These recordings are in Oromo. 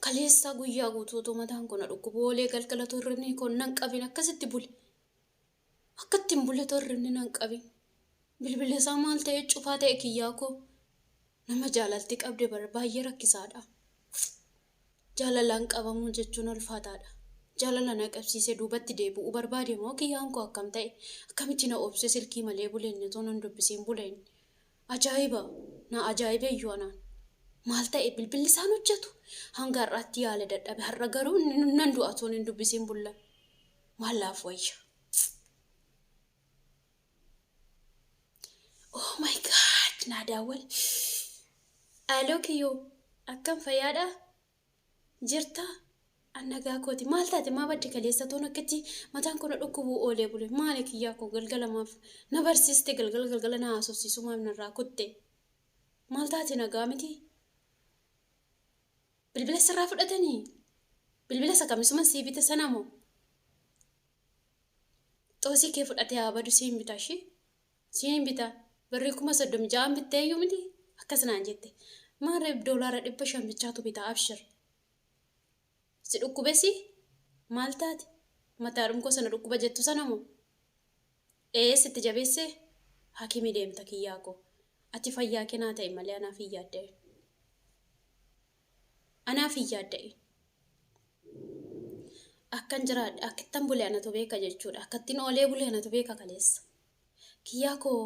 Kaleessaa guyyaa guutuu otoo mataan koo na dhukkubu oolee galgala otoo hirribni koo nan qabin akkasitti bule. Akka ittiin bule otoo hirribni nan qabin. Bilbilli isaa maal ta'e cufaa ta'e kiyyaa koo. Nama jaalalti qabde bar baay'ee rakkisaadha. Jaalalaan qabamuu jechuun ulfaataadha. Jaalala na qabsiise duubatti deebi'uu barbaade moo kiyyaan koo akkam ta'e akkamitti na obse silkii malee bule inni otoo nan dubbisiin bule inni. Ajaa'iba! Na ajaa'ibe iyyuu anaan. Maal ta'e bilbilli isaan hojjetu? Hanga har'aatti yaale dadhabe. Har'a garuu nan du'a otoon hin dubbisiin bulla. Maal laaf wayya? Oh my god! Naa daawwal. Aloo kiyyoo akkam fayyaadhaa? Jirtaa? An nagaa kooti. Maal taate maa badde kaleessa toon akkatti mataan koo na dhukkubuu oolee bule. Maali kiyyaa koo galgala maaf na barsiiste galgala galgala na haasofsiisuu maaf narraa kutte? Maal taate nagaa miti? Bilbila sirraa fudhatanii? Bilbila isa kamisuma sii bite sana moo? Xoosii kee fudhatee haa badu siin bita ishii. Siin bita. Birrii 36,000 bittee iyyuu miti? Akkas naan jette. Maarree doolaara 500 bichaatu bita abshir. Si dhukkubesi? Maal taate? Mataadhum koo sana dhukkuba jettu sana moo? Ee sitti jabeessee? Hakimi deemta kiyyaa koo. Ati fayyaa kee naa ta'i malee anaaf hin yaadda'in. Anaaf hin yaadda'in. Akkan jiraadhe akkittan bule anatu beeka jechuudha. Akkattin oolee bule anatu beeka kaleessa. Kiyyaa koo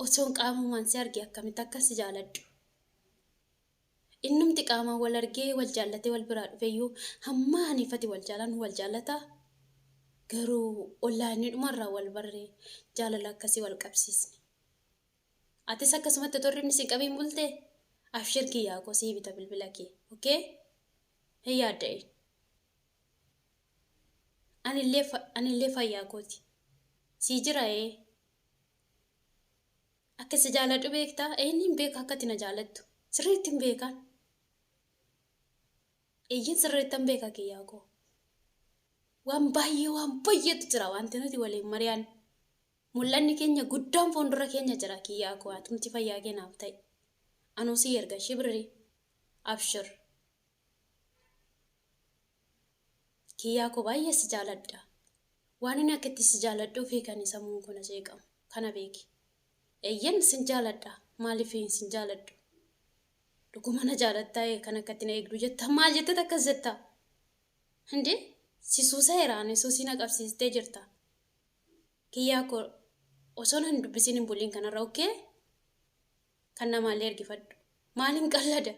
osoon qaamumaan si arge akkamitti akkan si jaaladhu. Innumti qaamaan wal argee wal jaallatee wal biraa dhufeyyuu hamma aniifati wal jaalannu wal jaallataa? Garuu onlaayiniidhumarraa wal barree jaalala akkasii wal qabsiisne. Atis akkasumatti otoo hirribni sin qabiin bultee? Abshir kiyyaa koo sii bita bilbila kee. Okay? Hin yaadda'in. Anillee anillee fayyaa kooti. Sii jira ee. Akka si jaaladhu beektaa? Eeyyin hin beeka akka ati na jaalattu. Sirriitti hin beekaan. Eeyyin sirriittan beeka kiyyaa koo. Waan baay'ee waan baay'eetu jira wanti nuti waliin mari'annu. Mul'anni keenya guddaan fuuldura keenya jira kiyyaa koo atumti fayyaa kee naaf ta'i. Anuu sii erga ishii birrii. Abshir. Kiyyaa koo baay'ee si jaaladha. Waan inni akka itti si jaaladhuufi kan sammuun koo na jeeqamu. Kana beeki. Eeyyen sin jaaladha. Maaliif sin jaaladhu? Dhuguma na jaalattaa kan akka itti na eegdu jetta. Maal jettet akkas jetta? Hindee si suusaeera ani suusii na qabsiistee jirta. Kiyyaa koo osoo nan dubbisiin hin buliin kanarra okay? Kan namaallee ergifadhu. Maaliin qallada?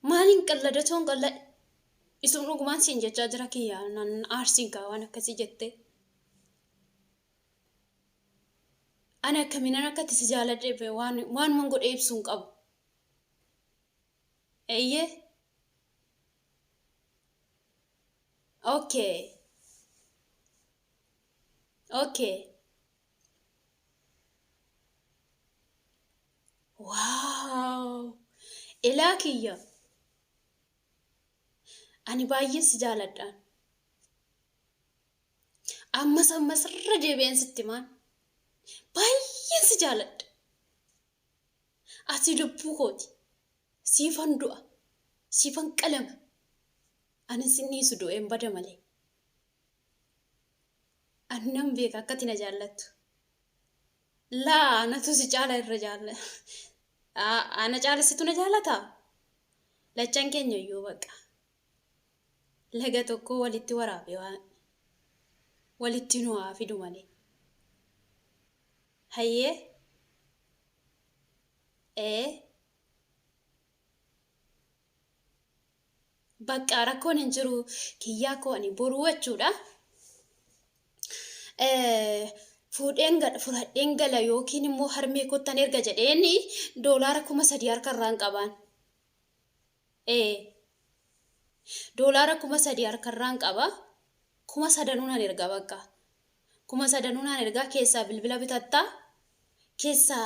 Maaliin qallada toon qallada? Isun dhugumaan siin jechaa jira kiyyaa nan aarsiin kaa waan akkasii jettee. Ani akkamiinan akkatti si jaaladhe waan waanuman godhee ibsu hin qabu. Eeyyee. Okay. Okay. Wow! Elaa kiyya. Ani baay'een si jaaladhaan. Ammas ammas irra deebi'een sitti himaan. Baay'een si jaaladha. Ati lubbuu kooti. Siifan du'a. Siifan qalama. Ani sin dhiisu du'een bada malee. Ani nan beeka akka ati na jaallattu. Laa anatu si caala irra jaalla. Ana caala situ na jaalataa? Lachan keenya iyyuu baqa. Laga tokko walitti waraabe waan walitti nu haa fidu malee. Hayyee? Ee? Baqqaa rakkoon hin jiru kiyyaa koo ani boruu jechuudha. Fuudheen gala fudhadheen gala yookiin immoo harmee kottan erga jedheen doolaara 3000 harka irraan qabaan. Ee doolaara 3000 harka irraan qaba. 3000 nan erga bakka. 3000 nan ergaa keessaa bilbila bitattaa keessaa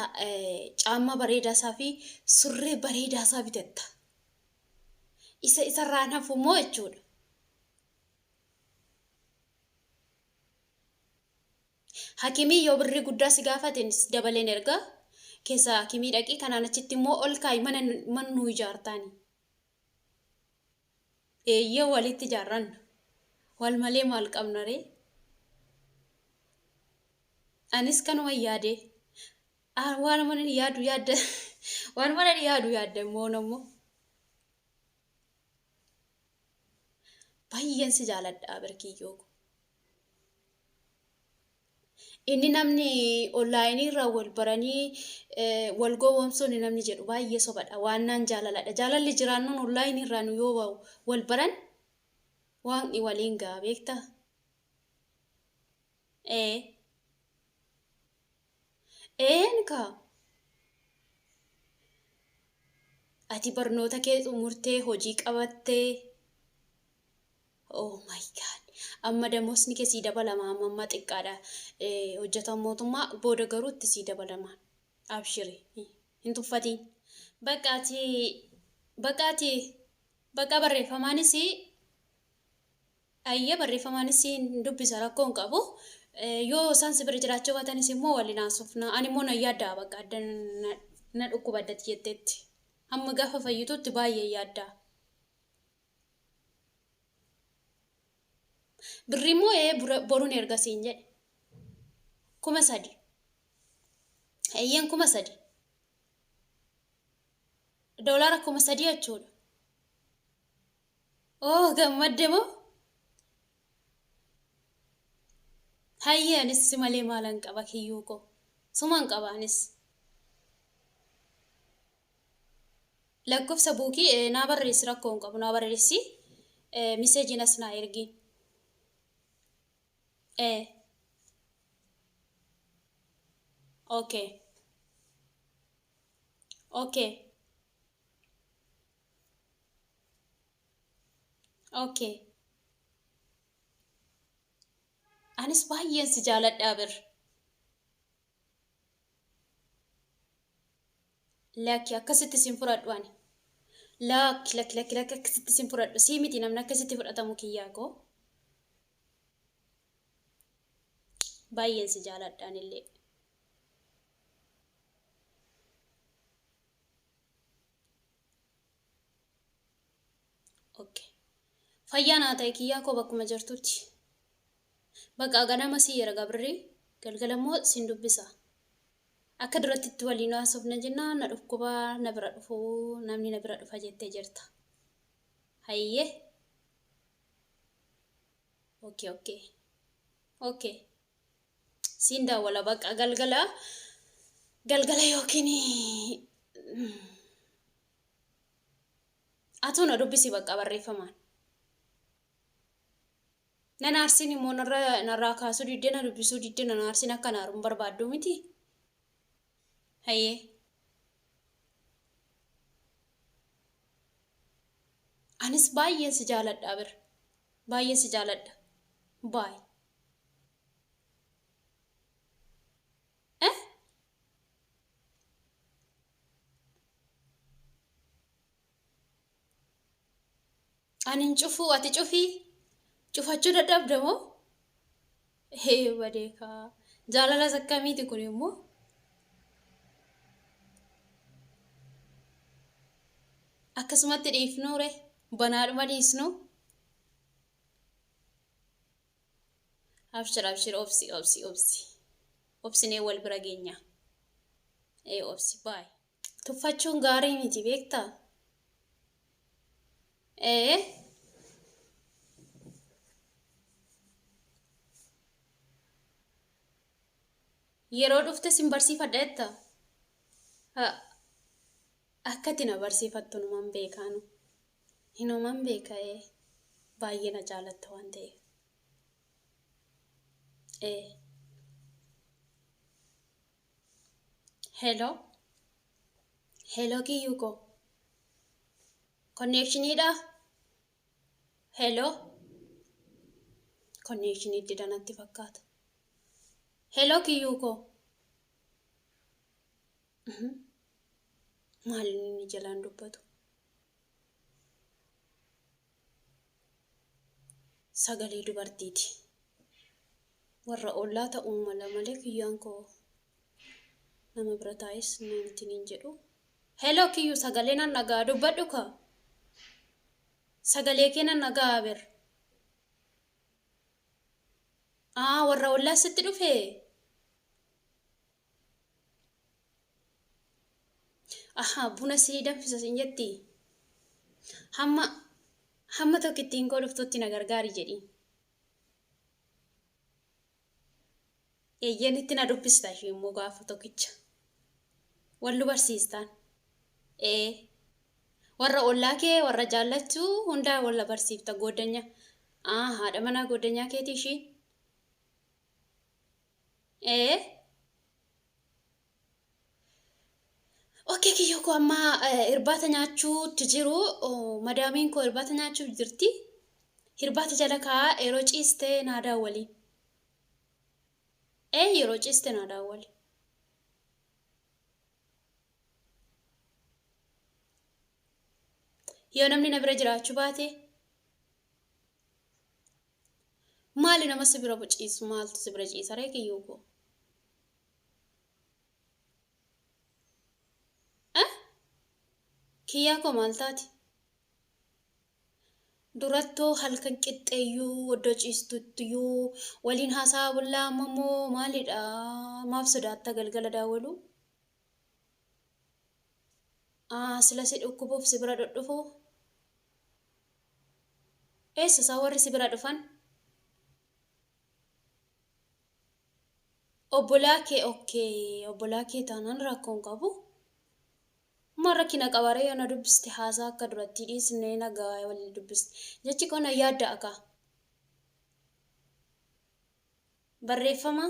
caammaa bareedaa isaa fi surree bareedaa isaa bitatta. Isa isarraan hafu immoo jechuudha. Hakimii yoo birrii guddaa si gaafate dabaleen ergaa keessaa hakimii dhaqii kanaan achitti immoo ol kaa'i mana mana nuu ijaartaani. Eeyyee walitti ijaarranna. Wal malee maal qabna ree? Anis kanuma yaade. Waan mana yaadu yaadda. Waan mana yaadu yaadda immoo nammoo. Baay'een si jaaladha barkiyyoo. Inni namni onlaayinii irraa wal baranii wal gowwoomsuun namni jedhu baay'ee sobadha. Waan naan jaalaladha. Jaalalli jiraannuun onlaayinii irraa nu yoo wal baran waaqni waliin ga'a beektaa? Ee. Een kaa. Ati barnoota kee xumurtee hojii qabattee. Oh my God. Amma damoosni kee sii dabalama, amma amma xiqqaadha. Hojjetaan mootummaa booda garuu itti sii dabalama. Abshiri. Hin tuffatiin. Bakka ati bakka ati bakka barreeffamaanis ayyee barreeffamaanis hin dubbisa, rakkoo hin qabu. Yoo isaan si bira jiraachuu baatanis immoo waliin haasofna. Ani immoo nan yaaddaa bakka adda na dhukkuba addatti jetteetti. Hamma gaafa fayyitutti baay'ee yaaddaa. Birri immoo ee boruun erga siin jedhe. 3000. Eeyyeen 3000. Doolaara 3000 jechuudha. Oh, gammadde moo? Hayyee, anis si malee maalan qaba kiyyuu koo. Suman qaba anis. Lakkoofsa buukii naa barreessi, rakkoo hin qabu, naa barreessi. Miseejiin as naa ergi. Okay. Okay. Okay. Anis baay'een si jaaladha bir. Lakki, akkasitti sin fudhadhu ani. Lakki, lakki, lakki, lakki, akkasitti sin fudhadhu. Sii miti namni akkasitti fudhatamu kiyyaa koo. Baay'een si jaaladha anillee. Okay. Fayyaa naa ta'e kiyyaa koo bakkuma jirtutti. Bakka ganama si erga birrii, galgala immoo sin dubbisa. Akka duratti itti waliin haasofna jennaan na dhukkuba, na bira dhufu, namni na bira dhufa jettee jirta. Hayyee. Okay. Okay. Siin daawwala bakka galgala galgala yookiin atuu na dubbisi bakka barreeffamaan. Nan aarsiin immoo narraa kaasuu diddee, na dubbisuu diddee, nan aarsiin akka na aaruun barbaaddu miti. Hayyee. Anis baay'een si jaaladha bir. Baay'een si jaaladha. Baay. Eh? Ani hin cufuu, ati cufii. Cufachuu dadhabda moo? Hee badeekaa. Jaalalas akkamiiti kun immoo? Akkasumatti dhiifnuu re? Banaadhuma dhiisnu? Abshir, abshir, obsi, obsi, obsi. Obsinee wal bira geenya. Ee, obsi, baay. Tuffachuun gaarii miti beektaa? Ee. Yeroo dhufte sin barsiifadha jetta? Akkati na barsiifattu numan beekaanu. Hinuman beeka ee. Baay'ee na jaalatta waan ta'eef. Ee. Hello. Hello kiyyuu koo. Connectioniidha? Hello. Connectionii dida natti fakkaata. Hello kiyyuu koo. Maal inni jalaan dubbatu? Sagalee dubartiiti. Warra ollaa ta'uu mala malee kiyyaan koo nama bira taa'es namatti hin jedhu. Hello kiyyuu, sagalee nan dhagaa, dubbadhu kaa. Sagalee kee nan dhaga'a ber. Aa warra ollaa sitti dhufee? Ahaa buna sii danfisa siin jetti. Hamma hamma tokkittiin koo dhuftutti na gargaari jedhiin. Eeyyeen itti na dubbista ishee immoo gaafa tokkicha. Wal nu barsiistaan. Ee. Warra ollaa kee warra jaallachuu hundaa wal barsiifta gooddanya. Aa haadha manaa gooddanyaa keetii ishiin. Ee. Okkee kiyyoo koo amma irbaata nyaachuutti jiru. Madaamiin koo irbaata nyaachuuf jirti. Irbaata jala kaa'aa yeroo ciiste naa daawwali. Ee yeroo ciiste naa daawwali. Yoo namni na bira jiraachuu baate maali nama si bira ciisu maaltu si bira ciisa ree kiyyoo koo? Eh? Kiyyaa koo maal taate? Durattoo halkan qixxeeyyuu oddoo ciistuttiyyuu waliin haasa'aa bullaa amma immoo maalidha? Maaf sodaatta galgala daawwaluu? Ah, sila si dhukkubuuf si bira dhudhufuu? Eessa isaan warri si bira dhufan? Obbolaa kee okkee obbolaa kee taanaan rakkoo hin qabu. Maal rakkina qaba ree yoo na dubbiste haasaa akka durattii dhiisnee nagaa wal dubbiste. Jechi koo na yaadda'a kaa. Barreeffama